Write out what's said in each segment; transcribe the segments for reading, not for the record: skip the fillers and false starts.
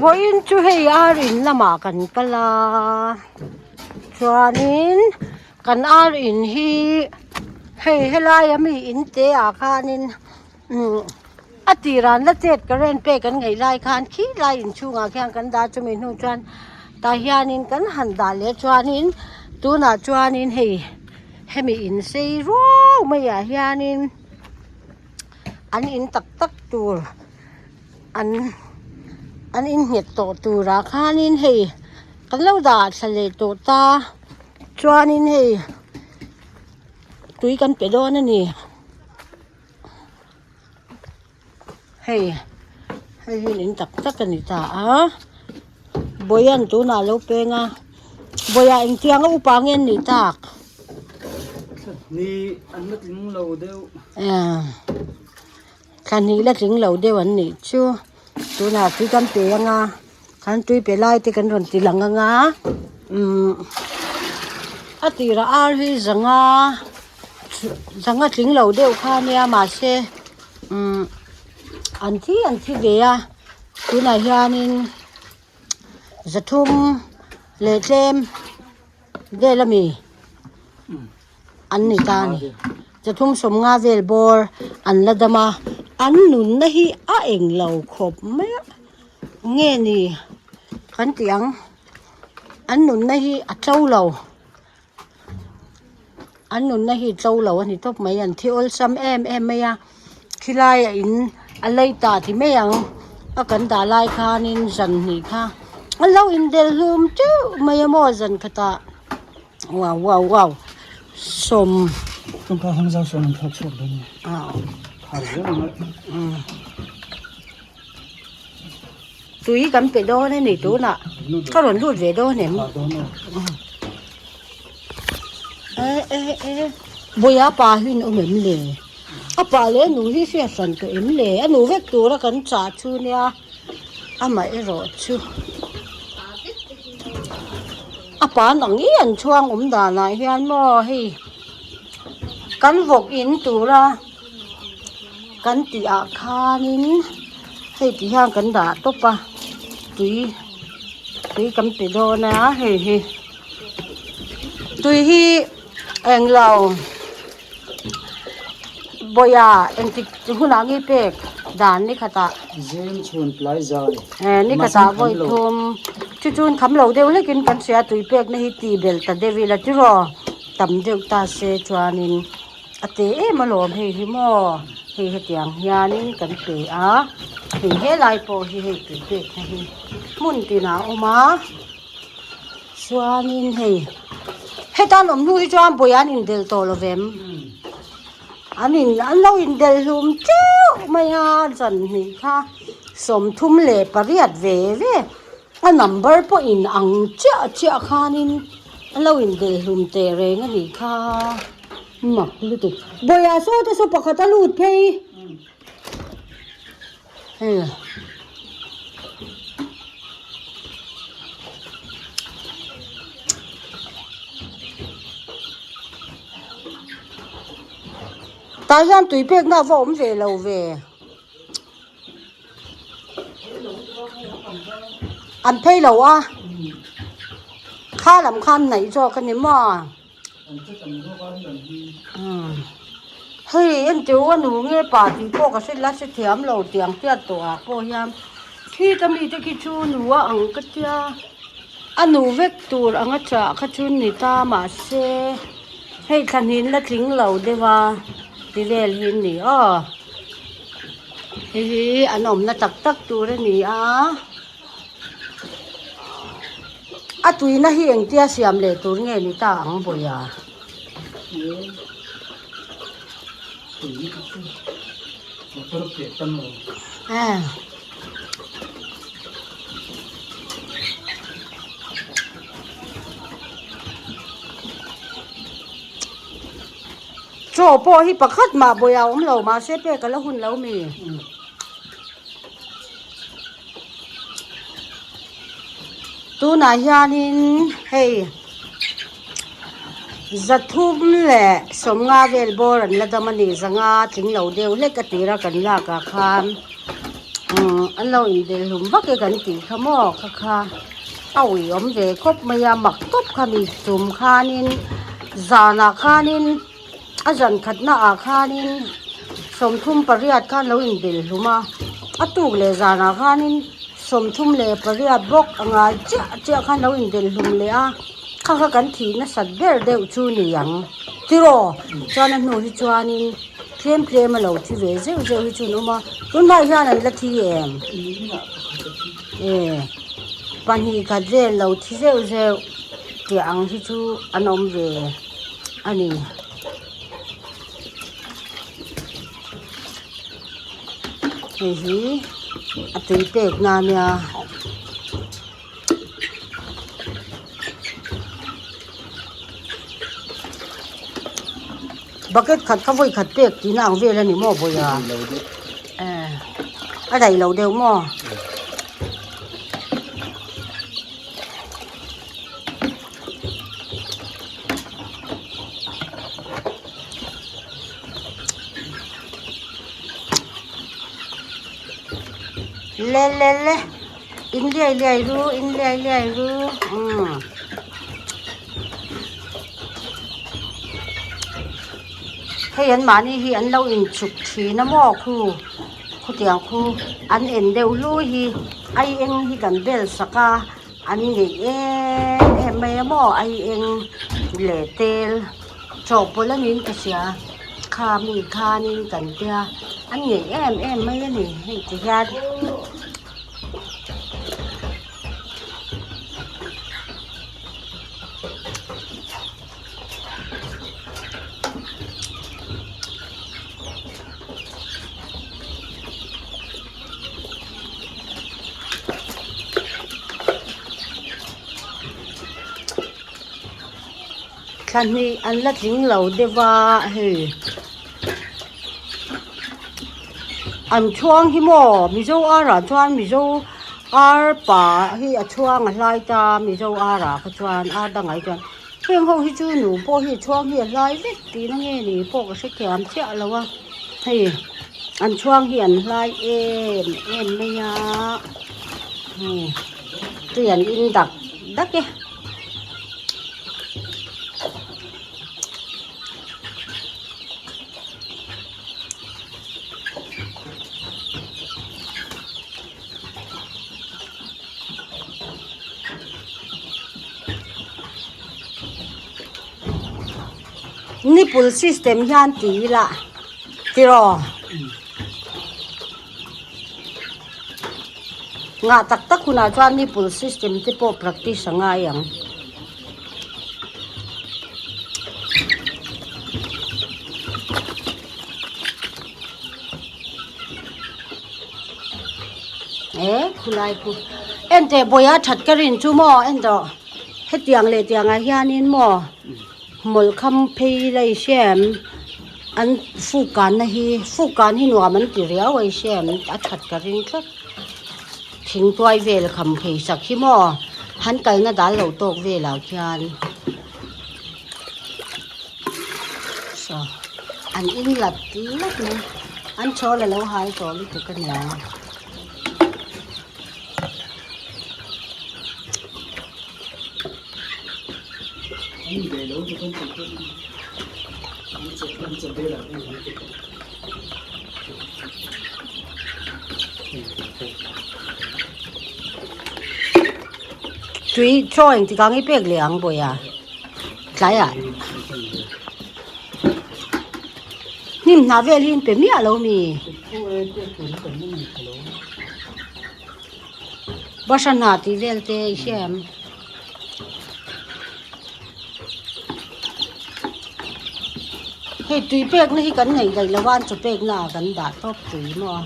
Vawiin chu hei ar in lamah kan kal a chuanin kan ar in hi hei helaia mi in te ah khanin umm a tirah an la chet current pek an ngaih lai khan khilai inchhungah khian kan dah a chumi hnu chuan tah hianin kan han dah leh chuanin tunah chuanin hei hemi in sei ruau maiah hianin an in tak tak tur an an innghet tawh turah khanin hei kan lo dah thla leh tawh ta chuanin hei tui kan pe dawn a ni hei hei hi in tak tak a ni ta a Bawian tunah a lo peng a Bawia engtiang a upa nge an nih tak? Ni an la tling lo deuh. Thla hnih la tling lo deuh an nih chu tunah tui kan pe anga kan tui pe lai te kan rawn ti lang anga umm a tirah ar hi zanga zanga tling lo deuh kha ania mahse umm an thi an thi ve a tunah hianin zathum leh tlem vel ami. An ni ta a ni. Chathum sawmnga vel bawr an la dam a, an nunna hi a eng lo khawp mai a, nge ni kan tih ang, an nunna hi a tlo lo, an nunna hi a tlo lo a ni tawp mai, an thi awlsam em em mai a, khilaiah in a lei ta ti mai ang a kan dah lai khanin zan hnih kha an lo indelh hlum teuh mai a maw zan khatah. Wow wow wow sawm Tawngka hang zau sawn an thlak chhuak dawn a ni. Phar zel ang a. Tui kan pe dawn a ni tunah ka rawn lut ve dawn em? E e e Bawiha pa hi an awm em le? A pa leh a nu hi hriat hran tawh em le? A nu vek tura kan chah chu nia amah erawh chu. A pan ang i an chhuang awm danah hian maw hei kan vawk in tura kan tih ah khanin hei ti hian kan dah tawp a tui tui kan pe dawn a hei hi tui hi englo Bawiha engtik hunah nge pek dan ni khatah. Zing chhun tlai zai. Eh ni khatah vawi thum chu chun kham lo deuh hlekin kan hria tui pek na hi tih belh ta deuh ila tiraw tam deuh ta se chuanin a te em alawm hei hi maw hei hetiang hianin kan pe a hei helai pawh hi hei tui pek na hi hmun tinah a awm a. Chuanin hei heta an awm hnu hi chuan bawi an indelh tawh lo vem an in an lo indelh hlum teuh mai a zan hnih kha 38 ve ve a number pawh in ang chiah chiah khanin an lo indelh hlum teh reng a nih kha mak lutuk bawiah saw te saw pakhat a lut phei. Hei tah hian tui pekna a va awm ve lo ve an phei lo a kha lam khan hnaih zawk a ni maw. Hei entir a nu nge pa tih pawh ka hre la hre thiam lo tiang tiat tawh ah pawh hian khita mite khi chu nu a ang ka tia a nu vek tur anga chah kha chu ni ta mahse hei thla hnin la tling lo deuh a ti vel hi a ni aw hei hi an awmna tak tak tur a ni a. A tuina hi engtia siam leh tur nge ni ta ang Bawiha? Chaw pawh hi pakhat mah Bawiha awm lo mahse pek a la hun lo mi? Tunah hianin hei zathum leh sawmnga vel bawr an la dam a ni zanga tling lo deuh hlek a tira kan lak ah khan. Umm an lo inbel hlum vak e kan tih kha maw kha kha a ui awm ve khawp mai a mak tawp kha mi tum khanin zanah khanin a zan khatna ah khanin 38 khan lo inbel hlum a a tuk leh zanah khanin 38 bawk a ngai chiah chiah khan lo inbel hlum leh a kha kha kan thih nasat ber deuh chu ni ang tiraw chuan a hnu hi chuanin. Tlem tlem a lo thi ve zeuh zeuh hi chu an awm a, tunlai hian an la thi em? E pahnih khat vel lo thi zeuh zeuh tih ang hi chu an awm ve a ni. Hei hi a tui pek na ania. Bucket khat kha vawi khat pek tihna ang vel a ni maw vawiha eh a daih lo deuh maw. Le le le in liai liai ru in liai liai ru umm. Hei an mahni hi an lo inchuk thin a maw khu khutiang khu an en deuh lui hi ai eng hi kan bel sak a an ngeih em em mai a maw ai eng leh tel chawhpawlh a niin ka hria kha mi khanin kan tia an ngeih em em mai a ni hei ti hian. Thla hnih an la tling lo deuh a hei an chhuang hi maw mizo arah chuan mizo ar pa hi a chhuang a hlai ta mizo arah kha chuan ar dangah hi chuan heng ho hi chu nu pawh hi a chhuang hi a hlai vek tihna nge ni pawh ka hrethiam chiah lo a hei an chhuang hi an hlai em em mai a hei tui an in dak dak e. Nipple system hian ti ila tiraw Ngah tak tak hunah chuan nipple system te pawh practice a ngai ang. E khulai khu ente bawiha that ka rin chu maw en tawh hetiang leh tiangah hianin maw hmawlh kham phei ila i hria em an fuk kanna hi fuk kan hi nuam an ti riau a i hria em a that ka ring tlat thing tuai vel kham phei sak hi maw han kalna dal lo tawk velah khian. Saw an in lat lat mai an chawl a lo hai tawh lutuk a nia. Tui chaw engtik ang i pek leh ang bawiha. Tlaiah hnim hnah vel hi in pe miah lo mi? Bahra hnah tih vel te i hria em? Hei tui pekna hi kan neih daih lo a an chaw pekna ah kan dah tawp tui maw?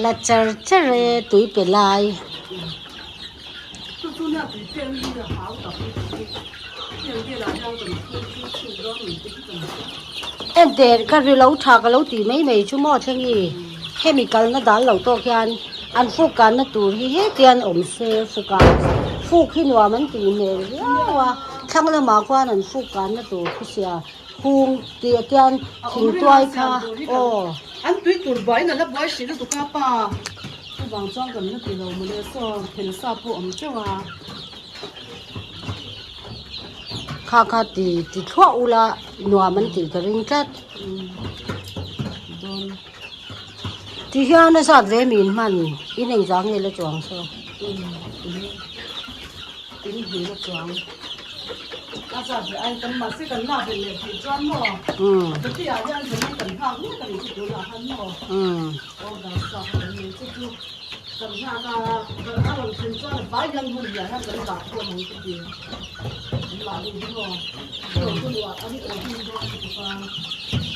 La char char e tui pe lai. Ente ka ri lo tha ka lo ti mai mai chu maw thleng i hemi kalna dal lo tawk hian an fuk kanna tur hi hetian awm se fuk a fuk hi nuam an tih hmel viau a thlang lamah khuan an fuk kanna tur khi sia. Kung tih ah khian thingtuai kha aw. An tui tur buaiin a la buai hrih lutuk a pa. Chuvang chuan kan la ti lo mawle saw phel sa pawh awm teuh a. Kha kha ti ti thluah ula nuam an tih ka ring tlat. Dawn. Ti hian a zat ve min hman in engzah nge la chuang saw. In hmel a chuang a zat ve ai kan mahse kan lak ve leh theih chuan maw bati ah hian zanin kan nghak mek a nih chu tunah khan maw order sa kha kan nei chu chu kan nghak a kan a rawn thlen chuan a vai hian hmun hliah hian kan dah khawm ang chu ti an mahni hi maw rawn chu luah an awm hun dawn lutuk a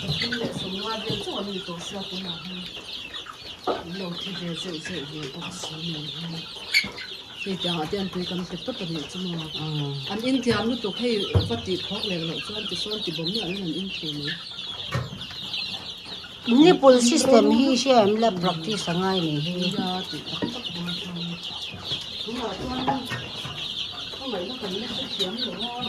pathum leh sawmnga vel chauh an ni tawh sia tunah hian an lo thi ve zeuh zeuh ve bawk si nen hian. Hei tiangah te an tui kan pe tawp a nih chu maw? An inthiam lutuk hei va tih phawk leh loh chuan tisawn ti bawm miah loin an inthu mai. Nipple system hi hria em la practice a ngai nih hi. Nia tih tak tak dawn chuan tunah chuan ka ngaihna kan la hrethiam lo a.